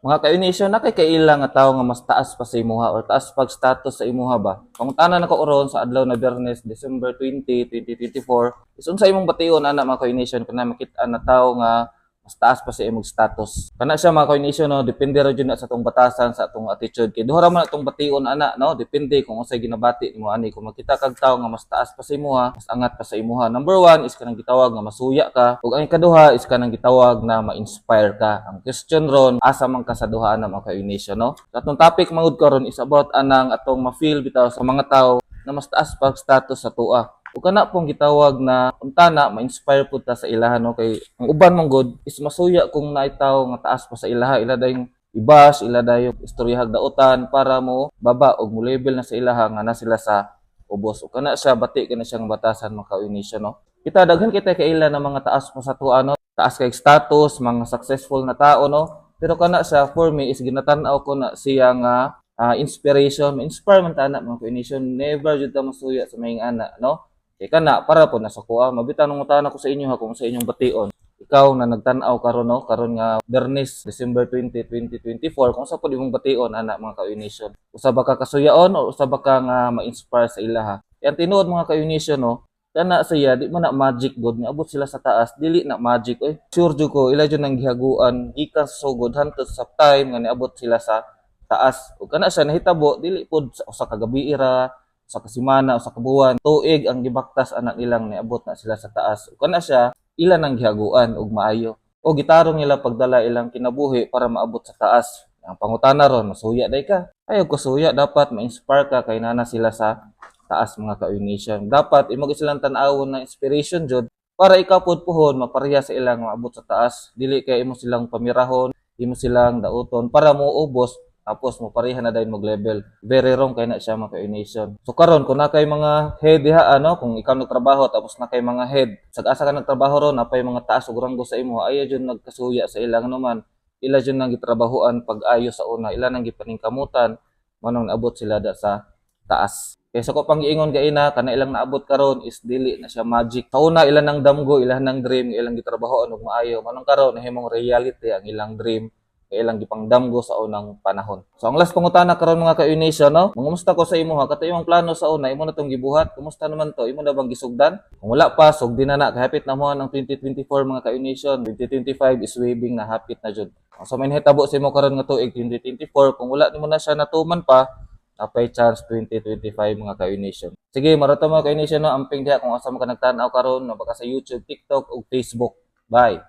Mga ka-Nation, naa kay kaila nga tawo nga mas taas pa sa imuha or taas pag status sa imuha ba? Pangutana nako ron sa adlaw na Biyernes, December 20, 2024, is unsa imong bation ana, mga ka-Nation, kung na makita na tawo nga mas taas pa sa imong status? Kana siya, mga ka-Nation, no, depende ra jud na sa atong batasan, sa atong attitude. Kay duha ra man atong bation ana, no, depende kung unsay ginabati nimo ani. Kung makita kag tawo nga mas taas pa sa imuha, mas angat pa sa imuha. Number one is kanang gitawag nga masuya ka, ug ang ikaduha is kanang gitawag na ma-inspire ka. Ang question ron, asa man ka sa duha ana, mga ka-Nation, no? Sa atong topic mangud karon is about anang atong ma-feel bitaw sa mga tawo na mas taas pag status sa atoa. Ug kana pong gitawag na unta na ma-inspire pud ta sa ilaha, no, kay ang uban man gud is masuya kung naay tawo nga taas pa sa ilaha, ila dayong i-bash, ila dayong istoryahag dautan para mo baba og mo level na sa ilaha nga na sila sa ubos. Ug kana siya, bati kana siyang batasan, mga ka-Nation, no. Kita daghan kita kaila na mga taas pa sa atoa, no. Taas kay status, mga successful na tao, no. Pero kana siya, for me is ginatan-aw ko na siya nga inspiration, inspire man ta ana, mga ka-Nation. Never jud ta masuya sa may ana, no. Kay kana para po nasa kuha, mabita nung utana ko sa inyo ha kung sa inyong bation. Ikaw na nagtan-aw karon, no, karon nga Bernes, December 20, 2024, kung sa pud imong bation ana, mga ka-Nation. Usa ba ka kasuyaon o usa ba ka nga ma-inspire sa ilaha? Kaya ang tinuod, mga ka-Nation, no, kana siya di man na magic god nga abot sila sa taas, dili na magic oy. Sure jud ko ila jud nang gihaguan gikan sa sugod hantod sa time nga niabot sila sa taas. Ug kana siya nahitabo dili pod sa usa ka gabi ra, sa kasimana o sa kabuwan, tuig ang gibaktas anak nilang niabot na sila sa taas. Ug kana siya ila nang gihaguan og maayo. O gitarong nila pagdala ilang kinabuhi para maabot sa taas. Ang pangutana ron, masuya day ka? Ayaw ko suya, dapat ma-inspire ka kay nana sila sa taas, mga ka-Nation. Dapat imo gyud silang tan-awon na inspiration jud para ikaw pod puhon mapareha sa ilang maabot sa taas. Dili kay imo silang pamirahon, imo silang dauton para mo ubos tapos mo pareha na dayon mag level. Very wrong kay na siya, mga ka-Nation. So karon, kung na kay mga head diha ano, kung ikaw nagtrabaho tapos na kay mga head, sag asa ka nagtrabaho ron, napay mga taas og ranggo sa imo, ayaw jud nagkasuya sa ilang naman. Ila jud nang gitrabahoan pag-ayo sa una, ila nang gipaningkamutan manong naabot sila da sa taas. Kaya sa ko pang giingon gaina, kana ilang naabot karon is dili na siya magic. Sa una ila nang damgo, ila nang dream, ilang gitrabahoan og maayo. Manong karon nahimong reality ang ilang dream kay ilang gipangdamgo sa unang panahon. So ang last pangutana karon, mga ka-Nation, no? Mangumusta ko sa imo ha, kato imong plano sa una, imo na tong gibuhat. Kumusta naman to? Imo na bang gisugdan? Kung wala pa, sugdi na na. Kay hapit na mo ang 2024, mga ka-Nation. 2025 is waving na, hapit na jud. So may nahitabo sa imo karon nga tuig 2024, kung wala nimo na siya natuman pa, napay chance 2025, mga ka-Nation. Sige, marato, mga ka-Nation, no, amping diha kung asa man ka nagtan-aw karon, no, baka sa YouTube, TikTok ug Facebook. Bye.